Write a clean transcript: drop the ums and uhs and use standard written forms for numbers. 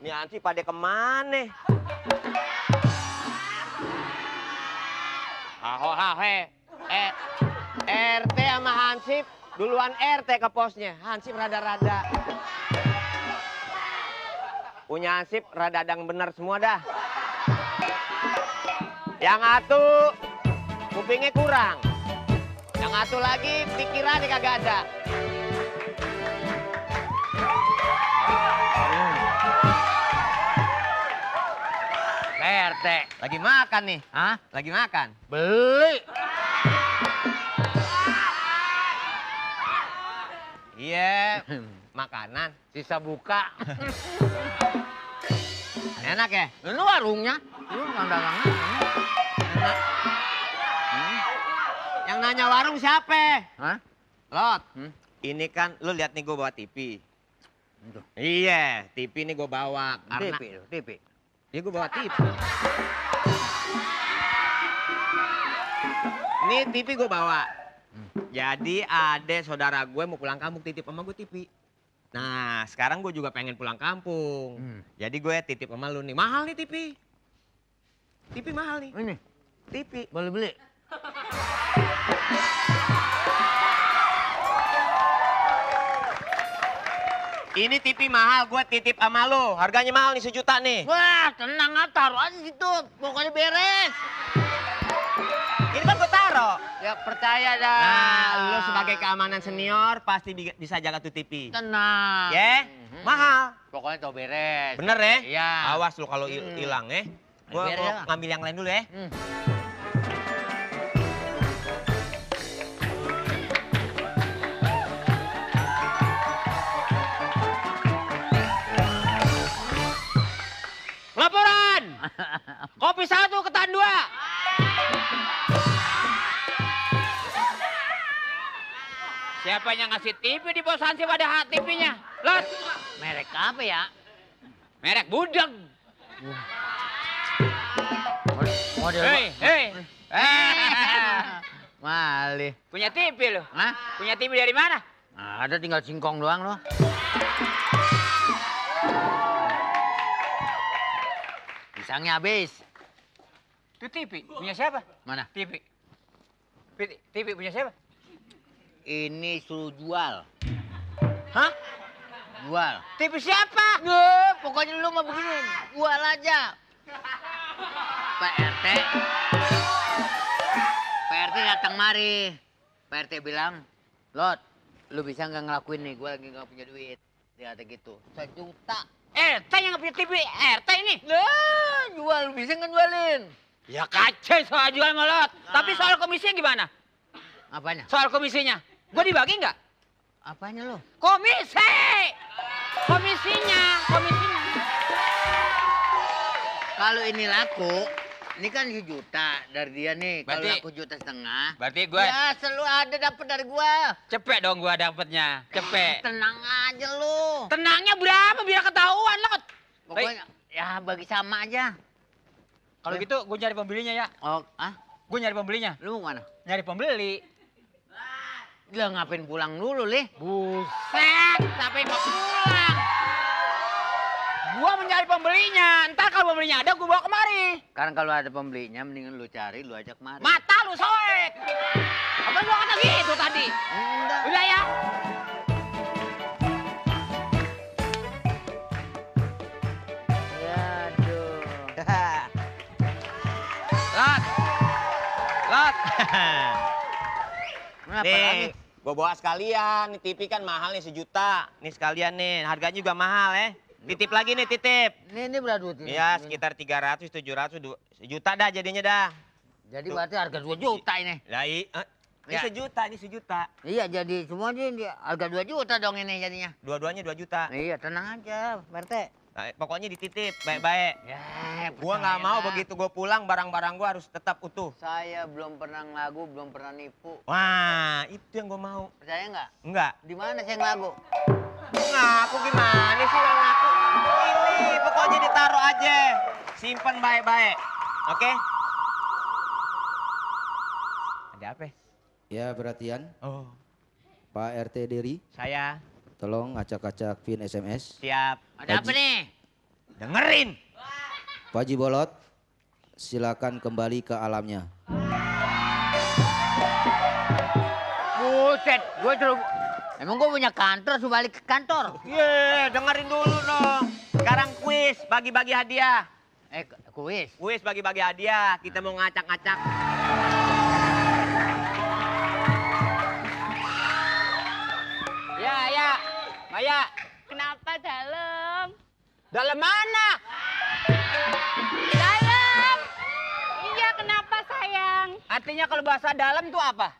Nih Ansip pada kemana? Hahe. RT sama Hansip duluan RT ke posnya. Hansip rada-rada. Punya Hansip rada-radang bener semua dah. Yang satu kupingnya kurang. Yang satu lagi pikirannya kagak ada. RT. Lagi makan nih. Hah? Lagi makan. Beli. Iya, makanan. Sisa buka. Enak ya? Ini warungnya. Lu dagangan. Enak. Yang nanya warung siapa? Hah? Lot. Hmm? Ini kan, lu lihat nih gue bawa TV. Itu. Iya, TV ini gue bawa. Karena TV. ya gue bawa TV. Ini TV gue bawa. Jadi ada saudara gue mau pulang kampung titip sama gue TV. Nah sekarang gue juga pengen pulang kampung. Jadi gue titip sama lu nih. Mahal nih TV. TV mahal nih. Ini. TV. Boleh beli. Ini TV mahal, gue titip sama lu. Harganya mahal nih 1 juta nih. Wah, tenang ah, taruh aja situ. Pokoknya beres. Ini kan gue taro. Ya percaya dah. Nah, lu sebagai keamanan senior pasti bisa jaga tuh TV. Tenang. Ya, mahal. Pokoknya tuh beres. Bener ya? Iya. Awas lu kalau hilang ya. Gua Beres mau ya. ngambil yang lain dulu ya. Laporan. Kopi 1, ketan 2. Siapa yang ngasih TV di pos Hansip ada hak TV-nya? Lot. Merek apa ya? Merek Budeg. Hei. Malih. Punya TV lo? Hah? Punya TV dari mana? Ada tinggal singkong doang loh. Pisangnya habis. Itu TV. Punya siapa? Mana? TV. TV punya siapa? Ini suruh jual. Hah? Jual. TV siapa? Pokoknya lu mah begini, jual aja. Pak RT. Pak RT datang mari. Pak RT bilang, Lot, lu bisa nggak ngelakuin nih? Gue lagi nggak punya duit. Dia kata gitu. 1 juta. RT yang punya TV. RT ini. Nah, jual, lu bisa nggak jualin? Ya kacau soal jual molot. Tapi soal komisinya gimana? Apanya? Soal komisinya. Gue dibagi nggak? Apanya lo? Komisi. Komisinya. Kalau ini laku, ini kan 1 juta dari dia nih. Kalau Berarti- laku 1,5 juta. Berarti gue Ya, selalu ada dapat dari gua. cepet dong gue dapetnya. Cepet. Tenang aja lu. Tenangnya berapa biar ketahuan lot. Pokoknya ya bagi sama aja. Kalau gitu gue nyari pembelinya ya. Oh, Gue nyari pembelinya. lu mau mana? Nyari pembeli. Lah ngapain pulang dulu, Lih? Buset, siapa yang mau pulang? Gua mencari pembelinya. Ntar kalau pembelinya ada, gua bawa kemari. Sekarang kalau ada pembelinya, mendingan lu cari, lu ajak mari. Mata lu soek. Apa gua kata gitu tadi? Enggak. Udah ya. Aduh. Lot. Kenapa lagi? Nih, gue bawa sekalian. Nih TV kan mahal nih 1 juta. Nih sekalian nih, harganya juga mahal ya. Titip lagi nih, titip. Ini berapa duit ini? Iya, sekitar 300, 700, 1 juta dah jadinya dah. Jadi berarti harga 2 juta ini. Lah, ini Ya. 1 juta, ini 1 juta. Iya, jadi semuanya ini harga 2 juta dong ini jadinya. Dua-duanya 2 juta. Iya, tenang aja, Pak RT. Nah, pokoknya dititip, baik-baik. Ya, Gua nggak mau begitu gue pulang, barang-barang gua harus tetap utuh. Saya belum pernah ngelagu, belum pernah nipu. Wah, itu yang gue mau. Percaya nggak? Enggak. Di mana saya ngelagu? Ngaku gimana sih nggak ngaku? Ini pokoknya ditaruh aja. Simpen baik-baik. Oke? Ada apa? Ya, perhatian. Oh, Pak RT Deri, saya tolong acak-acak PIN SMS. siap. Ada apa nih? Dengerin. Pak Haji Bolot, silakan kembali ke alamnya. Buset, gue suruh... Emang gue punya kantor, suruh balik ke kantor. Dengerin dulu dong. Sekarang kuis, bagi-bagi hadiah. Kuis. Kuis bagi-bagi hadiah, kita mau ngacak-ngacak. Ya, Maya. Kenapa dalam? Dalam mana? Dalam. Iya, kenapa sayang? Artinya kalau bahasa dalam itu apa?